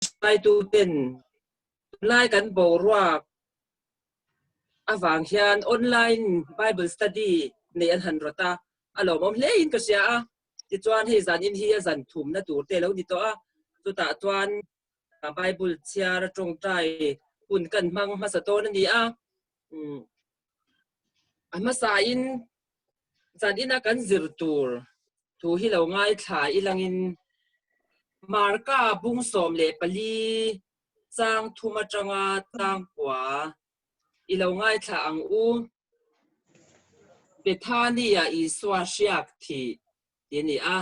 Hruaituten tunlai kan boruak avang hian online Bible study neih an han rawt a, a lawmawm hle in ka hria a. Tichuan hei zan in hi a zan thumna tur te a lo ni tawh a, chutah chuan Bible chhiar a tawngtai hun kan hmang hmasa dawn a ni a. A hmasain zan ina kan zir tur thu hi lo ngaithla ilangin Marka bung 14 chang thum atanga chang kua i lo ngaithla ang u. Bethania Isua hriak thih tih a ni a.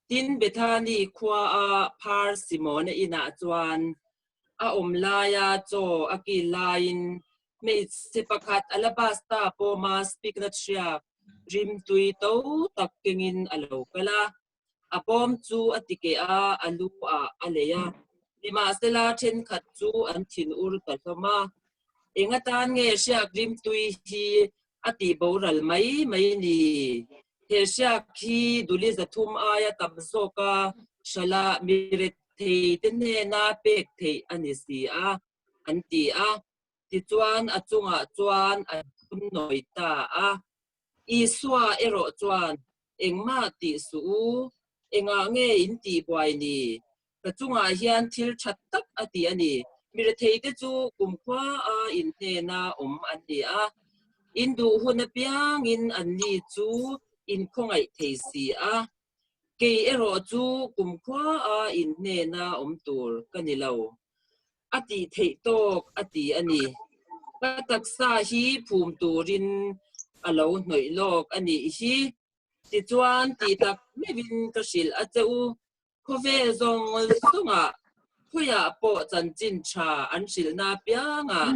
Tin, Bethani khuaa phar Simona inah chuan a awm laia chaw a kil laiin hmeichhe pakhat alabasta pawma spikna hriak rimtui to tak kengin a lo kal a. A pawm chu a ti keh a, a lu ah a lei a. Nimahsela thenkhat chu an thinur ta hlawm a. Eng atan nge hriak rimtui hi a tih boral mai mai ni? He hriak hi duli 300 aia tam zawka hralh mi retheite hnena pek theih a ni si a, an ti a. Tichuan a chungah chuan a phun nawi ta a. Isua erawh chuan, Engmah tih suh u, engah nge in tih buai ni? Ka chungah hian thil tha tak a ti a ni. Mi retheite chu kumkhua a in hnena awm an ni a, in duh hun apiangin anni chu in khawngaih thei si a. Kei erawh chu kumkhua a in hnena awm tur ka ni lo. A tih theih tawk a ti a ni. Ka taksa hi phum turin a lo hnawih lawk a nih hi. Tichuan tih tak meuhin ka hrilh a che u. Khawvel zawng zawngah khawiah pawh chanchin tha an hrilhna apiangah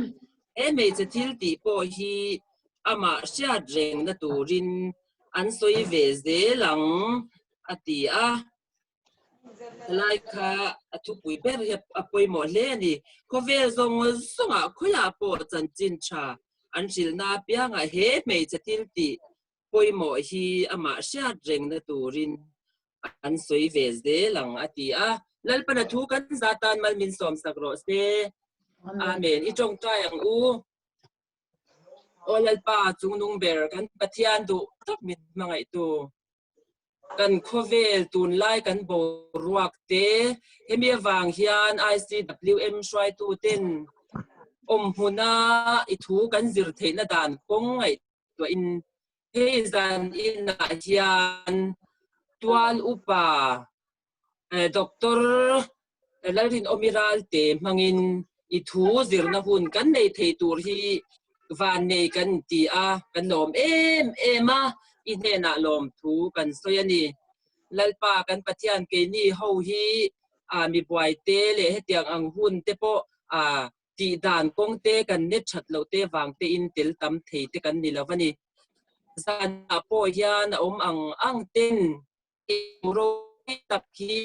he hmeichhe thil tih pawh hi amah hriat rengna turin an sawi ve zel ang, a ti a. Helai kha a thupui ber hi a pawimawh hle a ni. Khawvel zawng zawngah khawiah pawh chanchin tha an hrilhna apiangah he hmeichhe thil tih pawimawh hi amah hriat rengna turin an sawi ve zel ang a ti a. Lalpana thu kan za tan mal min sawmsak rawh se. Amen. I tawngtai ang u. Aw Lalpa chungnung ber kan Pathian duh tak min hmangaihtu. Kan khawvel tunlai kan boruak te hemi avang hian ICWM hruaitu ten awmhmuna i thu kan zir theihna dan kawng ngaihtuahin hei zan inah hian tual upa Doctor Lalrinawmi Ralte hmangin i thu zirna hun kan nei thei tur hi vannei kan ti a, kan lawm em em a, i hnenah lawmthu kan sawi a ni. Lalpa kan Pathian keini ho hi mi buaite leh hetiang ang hun te pawh tih dan kawng te kan net that loh te vang te in tel tam thei te kan ni lo a ni. Zanah pawh hian a awm ang ang ten ropui tak hi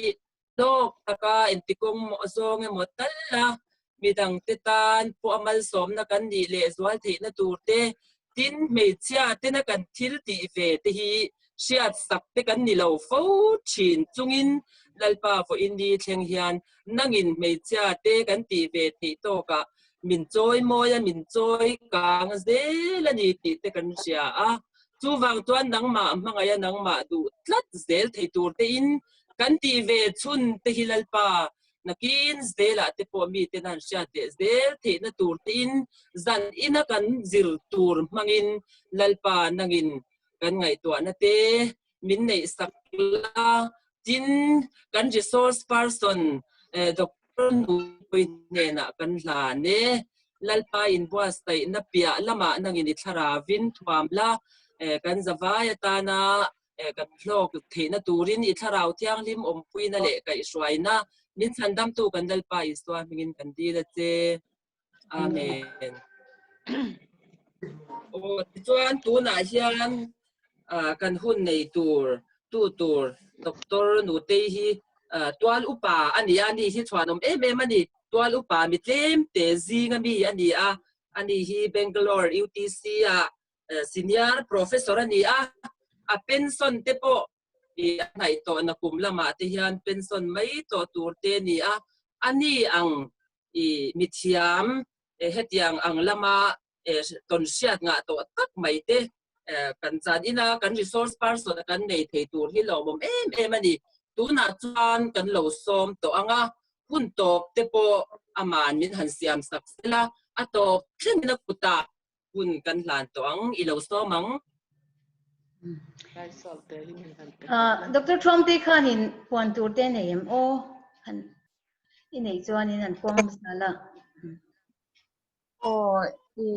hlawk taka engtikawng maw zawng emaw tal a, midangte tan pawh a malsawmna kan nih leh zual theihna tur te, tin hmeichhia tena kan thil tih ve te hi hriat sak te kan ni lo fo thin chungin Lalpa vawiin ni thleng hian nangin hmeichhia te kan tih ve theih tawkah min chawi mawi a, min chawi kang zel a ni tih te kan hria a. Chuvang chuan nangmah hmangaih a nangmah duh tlat zel thei tur tein kan tih ve chhun te hi Lalpa nakin zelah te pawh miten an hriat leh zel theihna tur tein zan ina kan zir tur hmangin Lalpa nangin kan ngaihtuahna te min neih sak la. Tin, kan resource person Doctor Nupui hnenah kan hlan e. Lalpa inbuatsaihna piah lamah nangin i thlarauin thuam la, kan zavai atana kan hlawk theihna turin i thlarau thianghlim awmpuina leh kaihhruaina min chhandamtu kan Lalpa Isua hmingin kan dil a che. Amen. Aw tichuan tunah hian kan hun nei tur tu tur Doctor Nutei hi tual upa a ni a, ani hi chhuanawm em em a ni. Tual upa mi tlem te zing ami a ni a, ani hi Bangalore UTC ah senior professor a ni a, a pension te pawh i a hnaih tawhna kum lamah te hian pension mai tawh tur te a ni a. A ni ang i mithiam hetiang ang lama tawn hriat ngah tawh tak mai te kan zan ina kan resource person a kan nei thei tur hi lawmawm em em a ni. Tunah chuan kan lo sawm tawh ang a, hun tawp te pawh aman min han siam sak sela, a tawp thlengin a kutah hun kan hlan tawh ang, i lo sawm ang. Doctor Thuamte khanin puan tur te nei em aw? Han i neih chuanin han puang hmasa la. Aw, i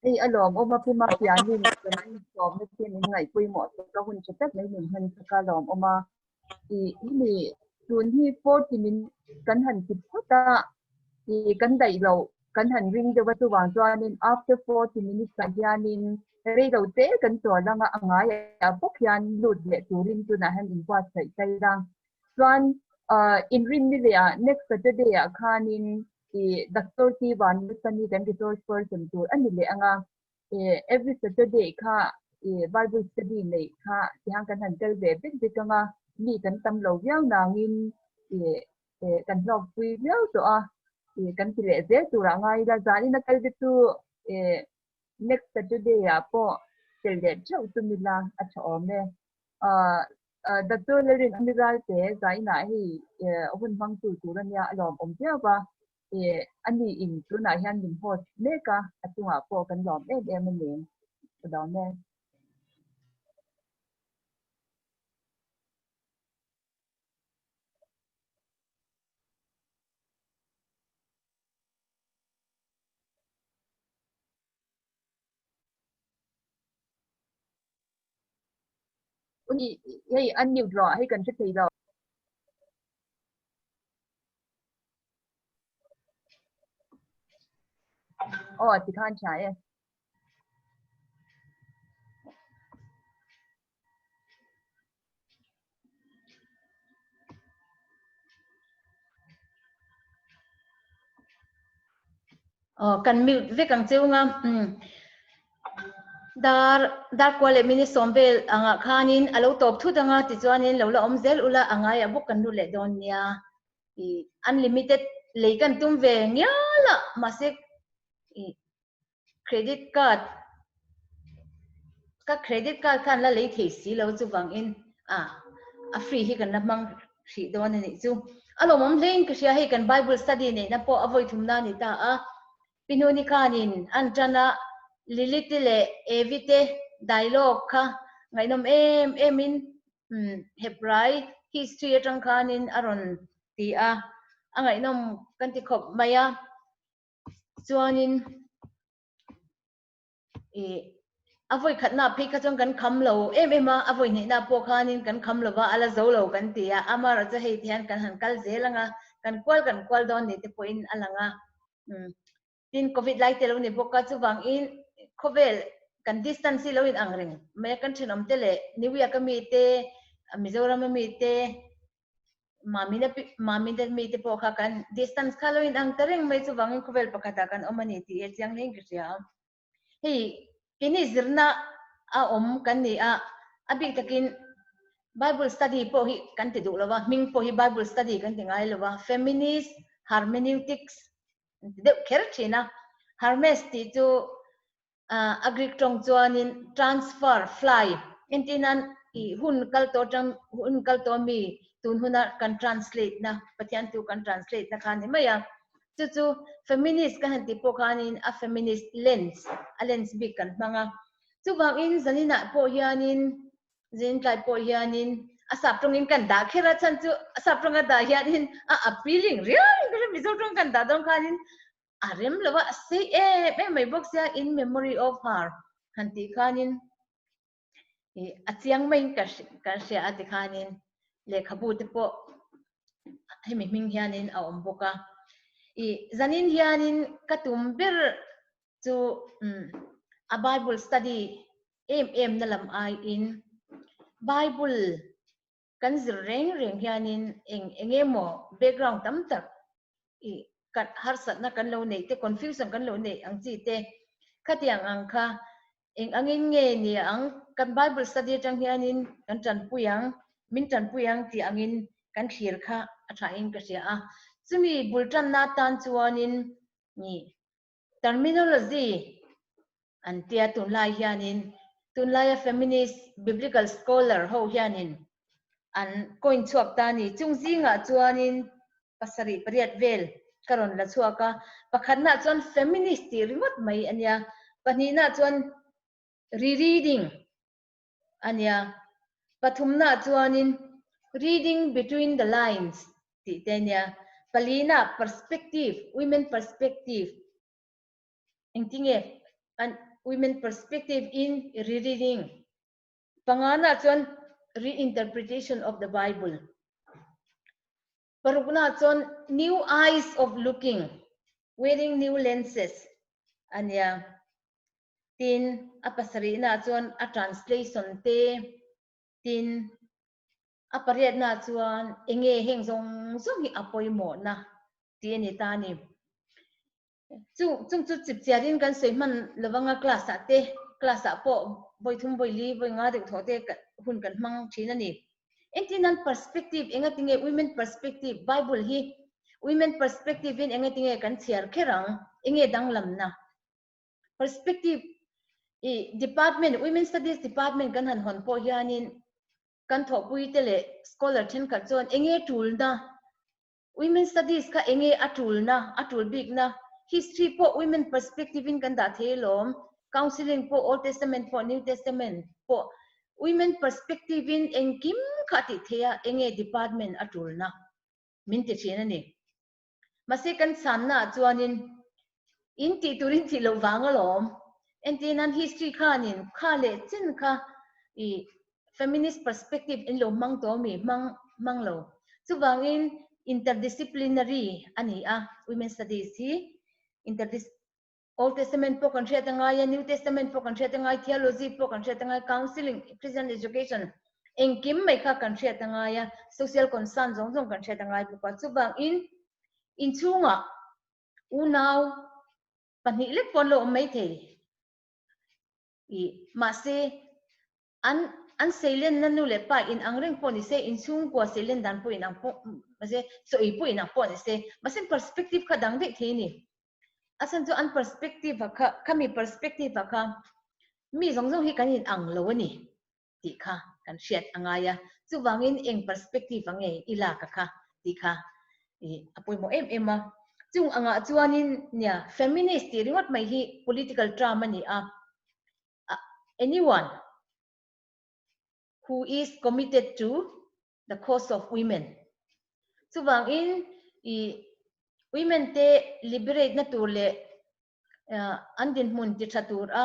hei a lawmawm a puma pianin kan sawmna te min ngaihpawimawh sak a hun tha tak mai min hman sak a lawmawm a. I hemi tun hi 40 minutes kan han ti phawt a, i kan daih loh kan han ring deuh a chuvang chuanin after 40 minutes ah hianin rei lo te kan chawl anga a ngaiah bawk hian lut leh turin tunah hian inbuatsaih ta ila. Chuan inrinni leh ah next Saturday ah khanin i Doctor T Vanlutani kan resource person tur a ni leh anga every Saturday kha i Bible study neih kha tihian kan han tel ve vek vek anga mi kan tam lo viau nangin i kan hlawkpui viau tawh a i kan ti leh zel turah ngai ila zanin a kal te chu i next Saturday ah pawh tel leh theuh tum ila a tha awm e. Doctor Lalrin Amiral te zainah hei hun hmangtu tur a nia a lawmawm viau va, a ni in tunah hian min host mek a, a chungah pawh kan lawm em em a ni. Ka lawm e. Uni hei unmute rawh hei kan hre thei lo. Aw tikhan tha e. Aw kan mute vek ang cheu nga dar dar kual leh minute sawm vel angah khanin a lo tawp thut anga tichuanin lo la awm zel ula a ngaiah bawk kan lut leh dawn nia ih unlimited lei kan tum ve ngial a mahse ih Credit card ka credit card khan la lei thei si lo chuvangin a a free hi kan la hmang hrih dawn a nih chu. A lawmawm hlein ka hria hei kan Bible study neihna pawh a vawi thumna a ni ta a. Pi Hnuni khanin an tan a Lily te leh Evi te dialogue kha ngaihnawm em emin Hebrai history atang khanin a rawn ti a, a ngaihnawm kan ti khawp mai a. Chuanin ih a vawi khatna phei kha chuan kan kham lo em em a, a vawi hnihna pawh khanin kan kham lo va, a la zo lo kan ti a, amaherawhchu hei ti hian kan han kal zel ang a, kan kual kan kual dawn ni te pawhin a lang a. Umm tin covid lai te lo ni bawk a, chuvangin khawvel kan distance hi lo in ang reng mai a, kan thenawm te leh New York a mi te, Mizoram a mi te, Mamina Mamina mi te pawh kha kan distance kha lo in ang ta reng mai chuvangin khawvel pakhatah kan awm a ni tih hi a chiang hlein ka hria. Hei keini zirna a awm kan ni a, a bik takin Bible study pawh hi kan ti duh lo va, hming pawh hi Bible study kan ti ngai lo va, Feminist Hermeneutics an ti deuh kher thin a. Hermes tih chu A Greek tawng chuanin transfer, fly, entirnan i hun kal tawh atang hun kal tawh ami tun huna kan translate na Pathian thu kan translate na kha a ni mai a. Chu chu feminist kan han tih pawh khanin a feminist lens, a lens bik kan hmang a. Chuvangin zaninah pawh hianin zanin tlai pawh hianin a sap tawngin kan dah kher a chhan chu a sap tawnga dah hianin a appealing riau in ka hria Mizo tawng kan dah dawn khanin A rem lo a, a sei em em mai bawk sia, in memory of her han tih khanin ih a chiang maiin ka kan hria a ti khanin lehkhabu te pawh hemi hming hianin a awm bawk a. Ih zanin hianin ka tum ber chu umm a bible study em em na lam aiin bible Kan zir reng reng hianin eng eng emaw background tam tak i kan harsatna kan lo neih te, confusion kan lo neih ang chi te khatiang ang kha eng angin nge ni ang, kan Bible study atang hianin kan tanpui ang, min tanpui ang tih angin kan thlir kha a thain ka hria a. Chumi bul tanna atan chuanin ni terminology an tia tunlai hianin tunlaia feminist biblical scholar ho hianin an coin chhuak ta a ni. Chung zingah chuanin pasarih pariat vel ka rawn la chhuak a, pakhatnaah chuan feminist tih ringawt mai a nia, pahnihnaah chuan re-reading a nia, pathumnaah chuanin reading between the lines tih te a nia, palinaah perspective, women perspective, engtinge an women perspective in re-reading. Pangana chuan reinterpretation of the Bible. Parukna chuan new eyes of looking, wearing new lenses ania. Tin, a pasarihna chuan a translation te, tin a pariatna chuan enge heng zawng zawng hi a pawimawhna tih a ni ta a ni. Chu chung chu chip chiarin kan sawi hman lovanga class ah te, class ah pawh vawi thum vawi li vawi nga deuh thawh te hun kan hmang thin a ni. Engtin nan perspective enga tinge women perspective bible hi women perspective in enga tinge kan chhiar kher ang enge danglamna perspective i department women studies department kan han hawn pawh hianin kan thawhpui te leh scholar thenkhat chuan enge tulna Women studies kha enge a tulna, a tul bikna? History pawh women perspective in kan dah thei alawm, counselling pawh Old Testament pawh New Testament pawh women perspective in engkim kha a tih theih a, enge department a tulna min ti thin a ni. Mahse kan chhanna ah chuanin in tih turin tih loh vang alawm. Entirnan history khanin kha leh chen kha i feminist perspective in lo hmang tawh ami? Hmang hmang lo. Chuvangin interdisciplinary a ni a, women studies hi interdis Old Testament pawh kan hriat a ngai a, New Testament pawh kan hriat a ngai, theology pawh kan hriat a ngai, counselling, Christian education engkim mai kha kan hriat a ngai a, social concern zawng zawng kan hriat a ngai bawk a. Chuvangin inchhungah unau pahnih lek pawh an lo awm maithei. I mahse an an seilenna nu leh pa in ang reng pawh ni se, inchhungkua seilen dan pawh in ang pawh mahse chaw ei pawh in ang pawh ni se, mahse perspective kha dang daih thei a ni. A chhan chu an perspective ah kha khami perspective ah kha mi zawng zawng hi kan in ang lo a ni tih kha kan hriat a ngai a, chuvangin eng perspective ah nge i lak a kha tih kha i a pawimawh em em a. Chung angah chuanin nia feminist tih ringawt mai hi political term a ni a, anyone who is committed to the cause of women chuvangin i women te liberate na tur leh an dinhmun ti tha tur a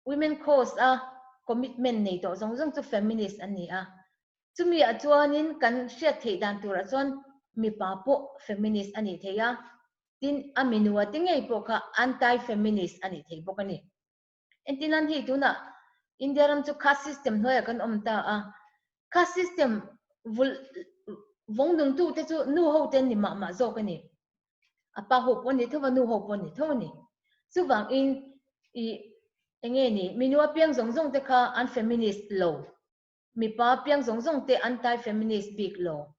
women cause a commitment nei tawh zawng zawng chu feminist an ni a chumi ah chuanin kan hriat theih dan turah chuan mipa pawh feminist a nih theih a tin a minua te ngei pawh kha anti feminist a nih theih bawk a ni. Entirnan hei tunah India ram chu caste system hnuaiah kan awm ta a, caste system vul vawng nungtu te chu nu ho te an ni mah mah zawk a ni. A pa ho pawh an ni tho va, nu ho pawh an ni tho a ni. Chuvangin i enge ni minu apiang zawng zawng te kha an feminist lo, mipa apiang zawng zawng te anti feminist bik lo.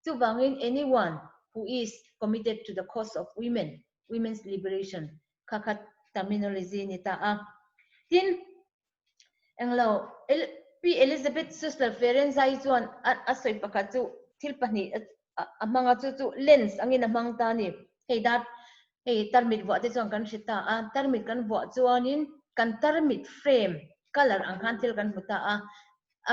Chuvangin anyone who is committed to the cause of women, women's liberation kha kha terminology ni ta a. Tin, englo Pi Elizabeth Susler Ferenza-i chuan a sawi pakhat chu thil pahnih a hmang a, chu chu lens angin a hmang ta a ni. Hei dar hei tarmit vuah te chuan kan hre ta a, tarmit kan vuah chuanin kan tarmit frame colour ang khan thil kan hmu ta a,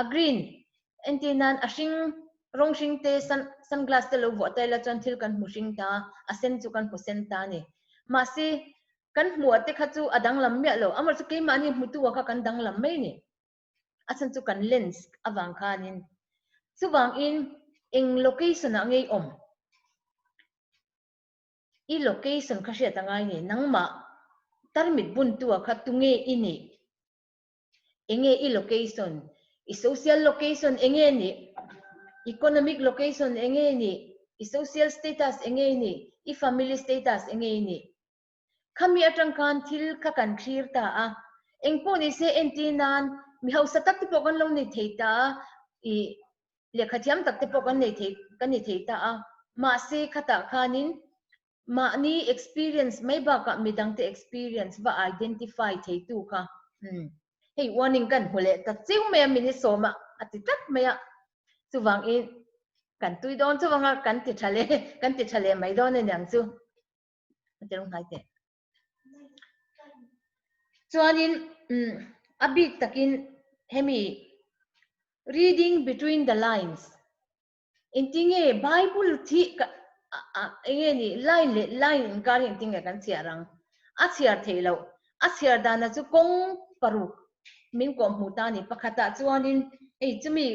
a green entir nan a hring rawng hring te sun sunglass te lo vuah ta ila chuan thil kan hmu hring ta a, a sen chu kan hmu sen ta a ni. Mahse kan hmuh te kha chu a danglam miah lo, amaherawhchu keimahni hmutu ah kha kan danglam mai a ni. A chhan chu kan lens avang khanin. Chuvangin eng location ah ngei awm? I location kha hriat a ngai ni. Nangmah tarmit buntu ah kha tunge i nih? Enge i location? I social location enge nih? Economic location enge nih? I social status enge nih? I family status enge nih? Khami atang khan thil kha kan thlir ta a, engpawh ni se entir nan mi hausa tak te pawh kan lo nei thei ta a, i lehkha thiam tak te pawh kan nei thei kan ni thei ta a. Mahse khatah khanin mahni experience mai bakah midangte experience va identify theitu kha umm hei warning kan hmu leh ta chiu mai a minute sawma a ti tlat mai a. Chuvangin kan tui dawn chuvanga kan ti tha leh kan ti tha leh mai dawn a niang chu. A ti rawng hnai teh. Chuanin a bik takin hemi reading between the lines engtinge Bible thi enge ni line leh line inkar hi engtinge kan chhiar ang a chhiar theih loh a chhiar dana chu kawng paruk min kawh hmuh ta a ni pakhatah chuanin hei chumi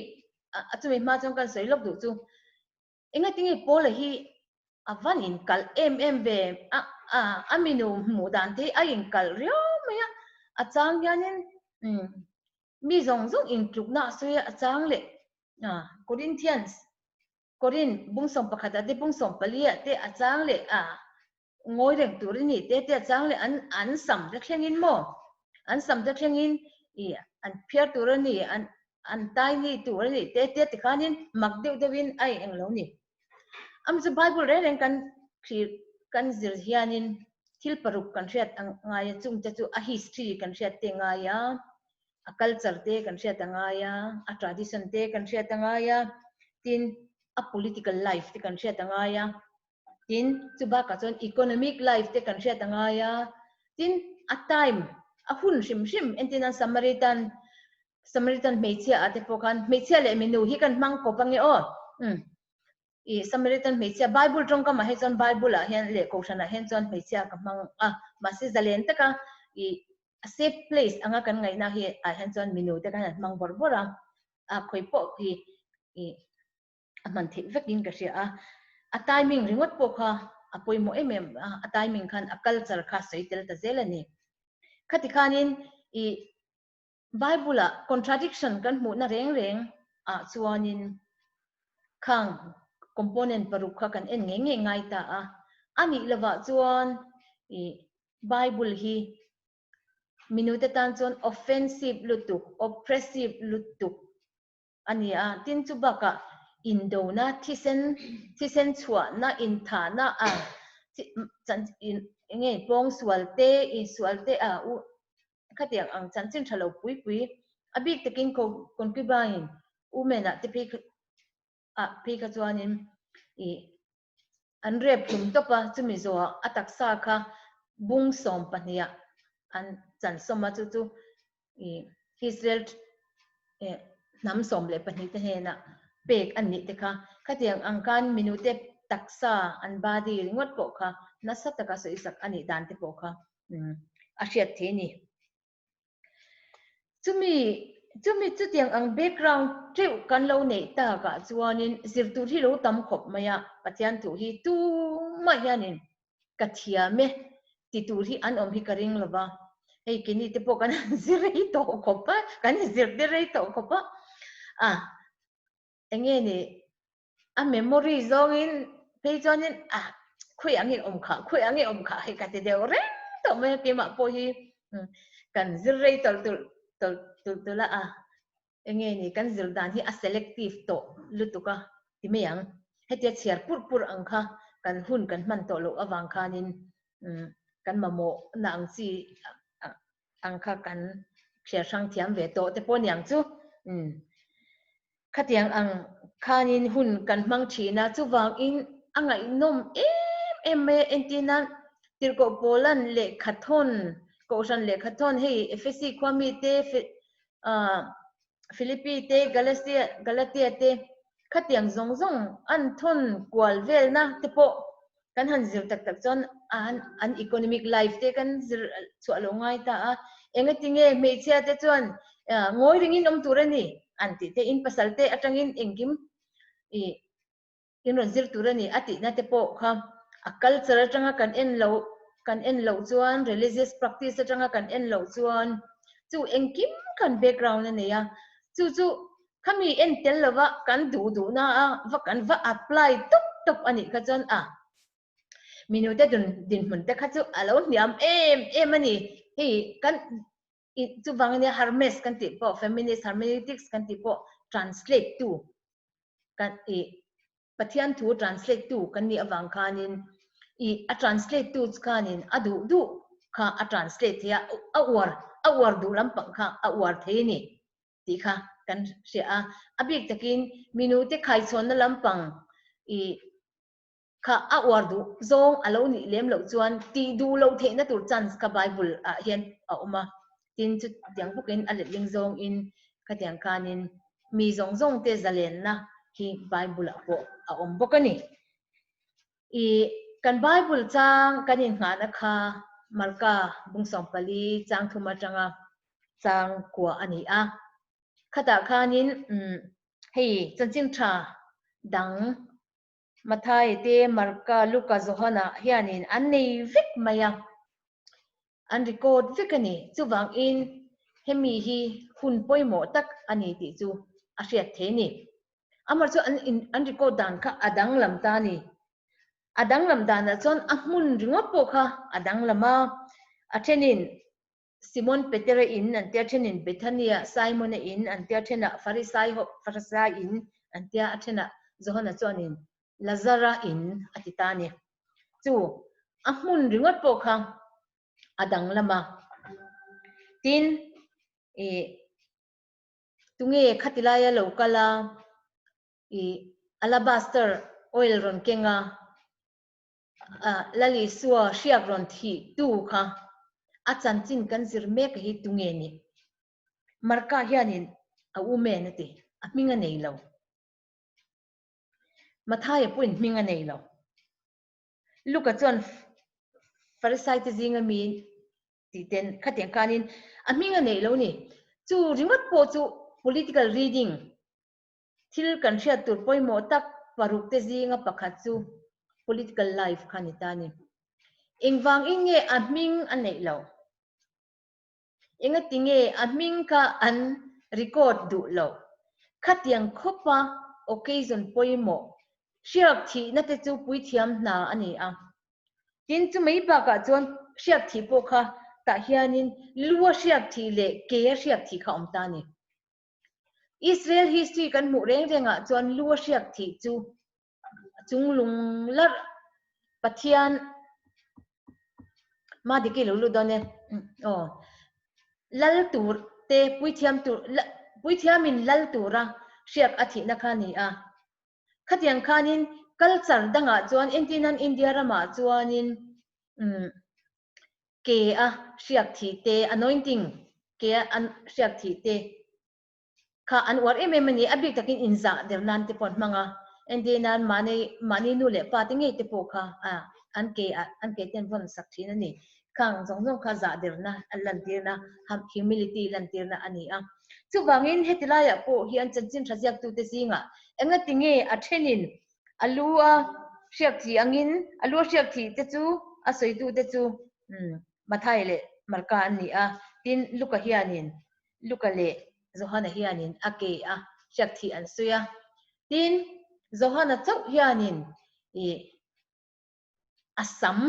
chumi hma chuan kan sawi lawk duh chu Engatinge Paula hi a van inkalh em em ve? A, a, a minu hmuh dan te hi a inkalh riau mai a, a chang hianin umm mi zawng zawng intlukna a sawi a, a chang leh a Corinthians, Korin bung 11 ah te bung 14 ah te a chang leh a ngawi reng tur i ni te te a chang leh an an sam te thlengin maw an sam te thlengin i an phiar tur a ni an an tai ni tur a ni te te tikhanin mak deuh deuhin a eng lo ni. Am chu Bible reng reng kan thlir kan zir hianin thil paruk kan hriat a ngai a chungte chu a history kan hriat te ngai a, a culture te kan hriat a ngai a, a tradition te kan hriat a ngai a, tin a political life te kan hriat a ngai a. Tin, chu bakah chuan economic life te kan hriat a ngai a, tin a time, a hun hrim hrim, entirnan Samaritan, Samaritan hmeichhia ah te pawh khan hmeichhia leh minu hi kan hmang kawp ange aw, umm i Samaritan hmeichhia, Bible tawngkamah hi chuan Bible ah hian leh Kohhranah hian chuan hmeichhia ka hmang a, mahse zalen taka i a safe place anga kan ngaihna hi ah hian chuan minu te khan an hmang bawrh bawrh a, a khawi pawh hi i a hman theih vekin ka hria a, a timing ringawt pawh kha a pawimawh em em a, a timing khan a culture kha sawi tel ta zel a ni. Khati khanin i Bible ah contradiction kan hmuhna reng reng ah chuanin khang component paruk kha kan en ngei ngei ngai ta a, a nih lovah chuan i Bible hi minute tan chuan offensive lutuk, oppressive lutuk a ni a, tin chu bakah indona, thisen, thisen chhuahna, inthahna a eng nge pawngsual te, insual te a u khatiang ang chanchin tha lo pui pui a bik takin concubine women ah te phei ah phei kha chuanin ih an rep hlum tawp a, chumi zawhah a taksa kha bung 12 ah an chansawm a, chu chu ih Israel hnam 12 te hnenah pek an nih te kha khatiang ang khan minute taksa an body ringawt pawh kha nasa taka sawisak a nih dan te pawh kha a hriat thei a ni. Chumi chumi chutiang ang background teuh kan lo neih takah chuanin zirtur hi lo tam khawp mai a, Pathian thu hi tumah hianin ka thiam e ti tur hi an awm hi ka ring lova, hei keini te pawh kan han zir rei tawh khawp a, kan zir te rei tawh khawp a, a eng nge ni a memory zawngin phei chuanin a khawi ang nge awm kha khawi ang nge awm kha hei ka ti deuh reng tawh mai a keimah pawh hi kan zir rei tawlh tulh tawlh tulh tulh a a eng nge ni kan zir dan hi a selective tawh lutuk a ti mai ang hetia chhiar pur pur ang kha kan hun kan hman tawh loh avang khanin kan mamawh na ang chi ang kha kan chhiar hrang thiam ve tawh te pawh niang chu Khatiang ang khanin hun kan hmang thin a, chuvangin a ngaihnawm em em mai a, entir nan Tirhkoh Paulan lehkhathawn, Kohhran lehkhathawn hei Ephesi khua mite, Philippi te, Galatia te khatiang zawng zawng an thawn kual velna te pawh kan han zir tak tak chuan an economic life te kan zir chhuah lo ngai ta a, engatinge hmeichhia te chuan ngawi ringin awm tur a ni an tih te, in pasal te atangin engkim i in rawn zir tur a ni a tihna te pawh kha a culture atanga kan en loh kan en loh chuan religious practice atanga kan en loh chuan chu engkim kan background a nei a, chu chu Khami en tel lova kan duh duhna a va kan va apply tawp tawp a nih kha chuan a minute dun dinhmun te kha chu a lo hniam em em a ni. Hei kan chuvang ania Hermes kan tih pawh feminist hermeneutics kan tih pawh translate tu kan i. Pathian thu translate tu kan nih avang khanin i a translate tu khanin a duh duh kha a translate thei a, a uar a uar duh lampang kha a uar thei a ni tih kha kan hria a. A bik takin minute khaichhawnna lampang i kha a uar duh zawng a lo nih lem loh chuan tih duh loh theihna tur chance kha Bible ah hian a awm a. Tin, chutiang bawkin a letling zawngin khatiang khanin mi zawng zawng te zalenna hi Bible ah pawh a awm bawk a ni. I kan Bible chang kan innghahna kha Marka bung 14 chang thum atanga chang kua a ni a. Khatah khanin hei chanchin tha dang Matthai te, Marka, Luka, Johana hianin an nei vek mai a, an record vek a ni. Chuvangin hemi hi hun pawimawh tak a ni tih chu a hriat thei a ni. Amah chu an in an record dan kha a danglam ta a ni. A danglam danah chuan a hmun ringawt pawh kha a danglam a, a thenin Simon Petera in an tia, thenin Bethania Simona in an tia, thenah Farisai ho Farisai in an tia, a thenah Johana chuanin Lazara in a ti ta a ni. Chu a hmun ringawt pawh kha a danglam a. Tin, ih tunge khati laia lo kal a, ih alabaster oil rawn keng a, Lal Isua hriak rawn thih tu kha a chanchin kan zir mek hi tunge ni? Marka hianin a umen a ti, a hming a nei lo. Mathaia pawhin hming a nei lo. Luka chuan Farisai te zinga mi tih ten khatiang khanin a hming a nei lo ni. Chu ringawt pawh chu political reading Thil kan hriat tur pawimawh tak paruk te zinga pakhat chu political life kha ni ta ni. Engvang in nge a hming a neih lo? Engati nge a hming kha an record duh lo? Khatiang khawpa occasion pawimawh hriak thihna te chu puithiam hna a ni a. Tin, chumai bakah chuan hriak thih pawh kha tah hianin lu a hriak thih leh ke a hriak thih kha a awm ta a ni. Israel history kan hmuh reng rengah chuan lu a hriak thih chu chunglung larh Pathian ma diki lo lut dawn e aw lal tur te puithiam tur puithiamin lal tura hriak a thihna kha ni a khatiang khanin culture dangah chuan entirnan India ramah chuanin um ke a hriak thih te, anointing, ke a an hriak thih te kha an uar em em a ni. A bik takin inzah der nan te pawh an hmang a, entir nan mahni mahni nu leh pa te ngei te pawh kha a an ke ah an ke te an vawn sak thin a ni. Khang zawng zawng kha zah derna a lantirna, humility lantirna a ni a. Chuvangin heti laiah pawh hian chanchin tha ziaktute zingah engati nge a thenin A lu a hriak thih angin a lu a hriak thih te chu a sawitu te chu Mathai leh Marka an ni a, tin Luka hianin Luka leh Johana hianin a ke a hriak thih an sawi a, tin Johana chauh hianin ih a sam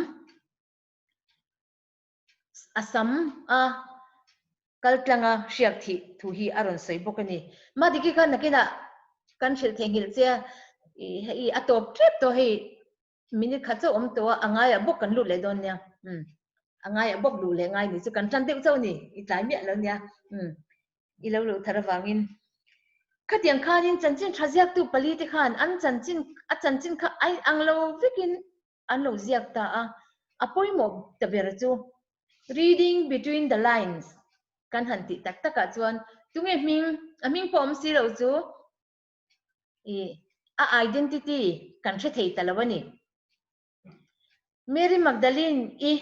A sam a kal tlanga hriak thih thu hi a rawn sawi bawk a ni. Madiki khan nakinah kan hrilh theihnghilh che a, hei a tawp tep tawh hei minute khat chauh awm tawh a, a ngaiah bawk kan lut leh dawn nia. Umm a ngaiah bawk luh leh ngai ni chu kan tan deuh chauh a ni, i tlai miah lo nia. Umm i lo luh thar avangin khatiang khanin chanchin tha ziaktu pali te khan an chanchin a chanchin kha a inang lo vekin an lo ziak ta a, a pawimawh ta ber chu reading between the lines kan han tih tak takah chuan tunge hming, a hming pawh awm si lo chu ih a identity kan hre thei ta lo a ni. Mary Magdalene i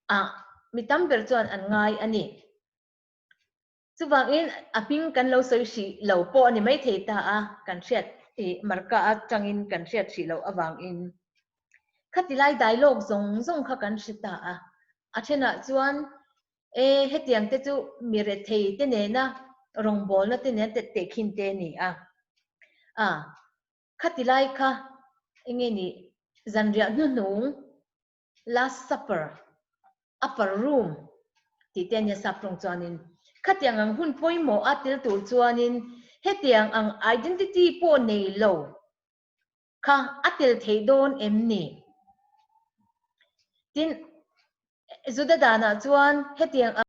ah mi tam ber chuan an ngai a ni. Chuvangin a hming kan lo sawi hrih lo pawh a ni maithei ta a, kan hriat ih Marka atangin kan hriat hrih loh avangin khati lai dialogue zawng zawng kha kan hre ta a. A thenah chuan e hetiang te chu mi rethei te nena rawngbawlna te nen tehkhin te a ni a. A khati lai kha enge ni zanriah hnuhnung Last Supper, Upper Room tih te a nia sap tawng chuanin. Khatiang ang hun pawimawh a tel tur chuanin hetiang ang identity pawh nei lo. kha a tel theih dawn em ni? Tin, Juda danah chuan hetiang.